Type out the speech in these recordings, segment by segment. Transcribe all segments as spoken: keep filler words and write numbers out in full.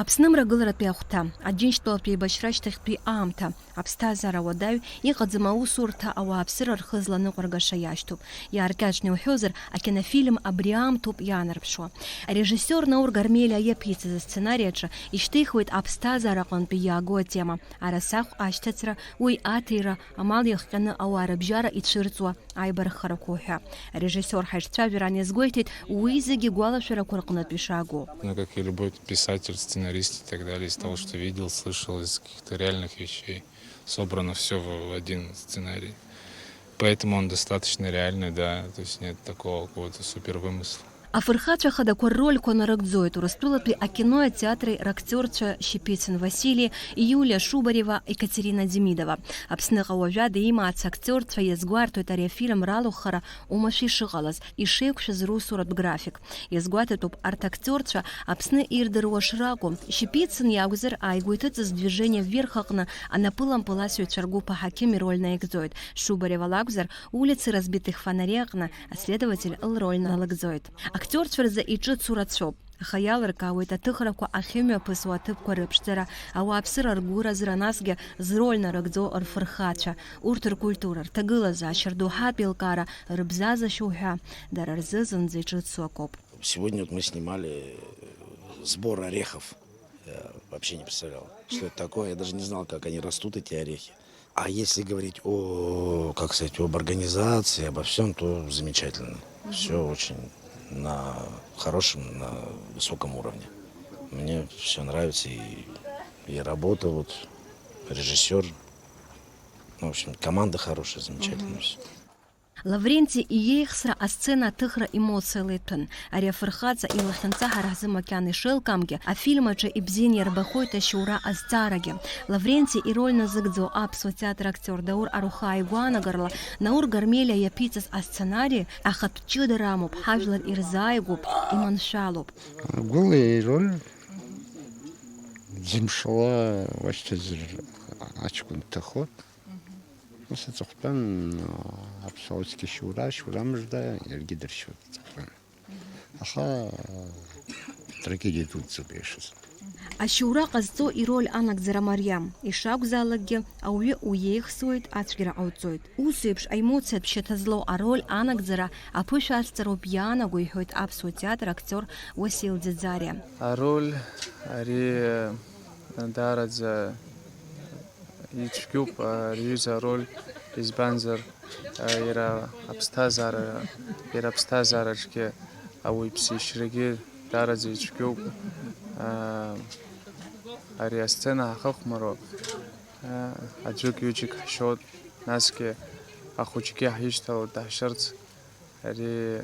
Аԥсны мрагыларатәи ахәҭа, Аџьынџьтәылатәи еибашьра ашьҭахьтәи аамҭа, аԥсҭазаара уадаҩ, иҟаӡам аусурҭа ауааԥсыра рхы зланыҟәыргаша иашьҭоуп. Иааркьаҿны иуҳәозар, акинофильм абри аамҭоуп иаанарԥшуа. Арежиссиор Наур Гармелиа иаԥиҵаз асценари аҿы ишьҭихуеит аԥсҭазаара аҟынтәи иааго атема, арасахә ашьҭыҵра, уи аҭира, амал иахҟьаны ауаа рыбжьара ицәырҵуа аибарххарақәа уҳәа. Арежиссиор ҳаиҿцәажәара аниазгәеиҭеит, уи зегьы игәалашәарақәа рҟнытә ишаагоу. Ну, как и любой писатель, сценарист и так далее, из того, что видел, слышал, из каких-то реальных вещей, собрано все в, в один сценарий. Поэтому он достаточно реальный, да, то есть нет такого какого-то супер вымысла. Афырхацәа хадақәа ррольқәа нарыгӡоит Урыстәылатәи акинои атеатри рактиорцәа Шьапицин Васили, Иулиа Шубарева, Екатерина Демидова. Аԥсныҟа уажәада имаац актиорцәа иазгәарҭоит ари афильм ралахәхара умашәа ишыҟалаз, ишеиқәшәаз русуратә график. Иазгәаҭатәуп арҭ актиорцәа Аԥсны ирдыруа шракәу. Шьапицин иакәзар, ааигәа иҭыҵыз Движение вверх аҟны анапылампыласҩцәа ргәыԥ аҳақьым ироль наигӡоит. Шубарева лакәзар, Улицы разбитых фонарей аҟны аследователь лроль налыгӡоит. Актиорцәа рзы иҿыцу рацәоуп, аха иалыркаауеит аҭыхрақәа ахьымҩаԥысуа аҭыԥқәа рыԥшӡара, ауааԥсыра ргәыразра, насгьы зроль нарыгӡо рфырхацәа, урҭ ркультура, рҭагылазаашьа, рдоуҳатә еилкаара, рыбзазашьа уҳәа, дара рзы зынӡа иҿыцу акоуп. Сегодня вот мы снимали, э, сбор орехов. Я вообще не представлял, что это такое. Я даже не знал, как они растут, эти орехи. А если говорить о, как сказать, об организации, обо всём, то замечательно. Всё очень на хорошем, на высоком уровне. Мне всё нравится, и, и работа, вот, режиссёр. Ну, в общем, команда хорошая, замечательно всё. Лавренти иеихсра асцена аҭыхра эмоциала иҭәын. Ари афырхаҵа илахьынҵа ҳара ҳзы макьана ишеилкаамгьы, афильм аҿы ибзианы иарбахоит ашьоура азҵаарагьы. Лавренти ироль назыгӡо аԥсуа театр актиор Даур Арухаа игәаанагарала, Наур Гармелиа иаԥиҵаз асценари ахатә ҷыдара амоуп, ҳажәлар ирзааигәоуп, иманшәалоуп. Гәыла ироль ӡымшала уашьҭазар аҷкәын дҭахоит. Ус аҵыхәтәан, аԥсуа усгьы шьоура, шьоура мыжда, иаргьы дыршьуеит аҵыхәтәан. Аха, трагедиа дуӡӡоуп иашаз. Ашьоура ҟазҵо ироль анагӡара мариам. Ишакәзаалакгьы, ауаҩы уиеихсуеит, ацәгьара ҟауҵоит. Ус еиԥш аемоциатә шьаҭа злоу ароль анагӡара аԥышәа азҵароуп иаанаго, иҳәоит аԥсуа театр актиор Уасил Ӡаӡариа. Ароль ари даараӡа ицәгьоуп ари аҩыза ароль, избанзар, а, иара аԥсҭазаара, иара аԥсҭазаараҿгьы ауаҩԥсишьрагьы даараӡа ицәгьоуп. А, ари асцена ҳахыхәмаруа, а, аӡәык-ҩыџьак ҳшьоит, насгьы ахәыҷгьы ҳишьҭалоит даҳшьырц. Ари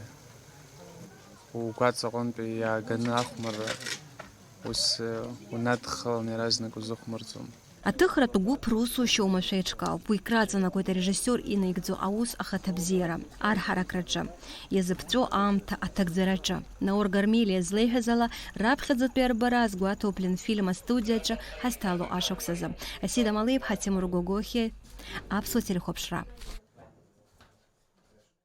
угәаҵа аҟынтәи иааганы ахәмарра ус, э, унадхалан иаразнак узыхәмарӡом. Аҭыхратә гәыԥ русушьа оумашәа еиҿкаауп, уи краҵанакуеит арежиссиор инаигӡо аус ахаҭабзиара, арҳаракраҿы, иазыԥҵәо аамҭа аҭагӡараҿы. Наур Гармелиа излеиҳәаз ала, раԥхьаӡатәи арбара азгәаҭоуп Ленфильм астудиаҿы ҳазҭало ашықәсазы. Асида Малеиԥҳа, Тимур Гогохиа, Аԥсуа телехәаԥшра.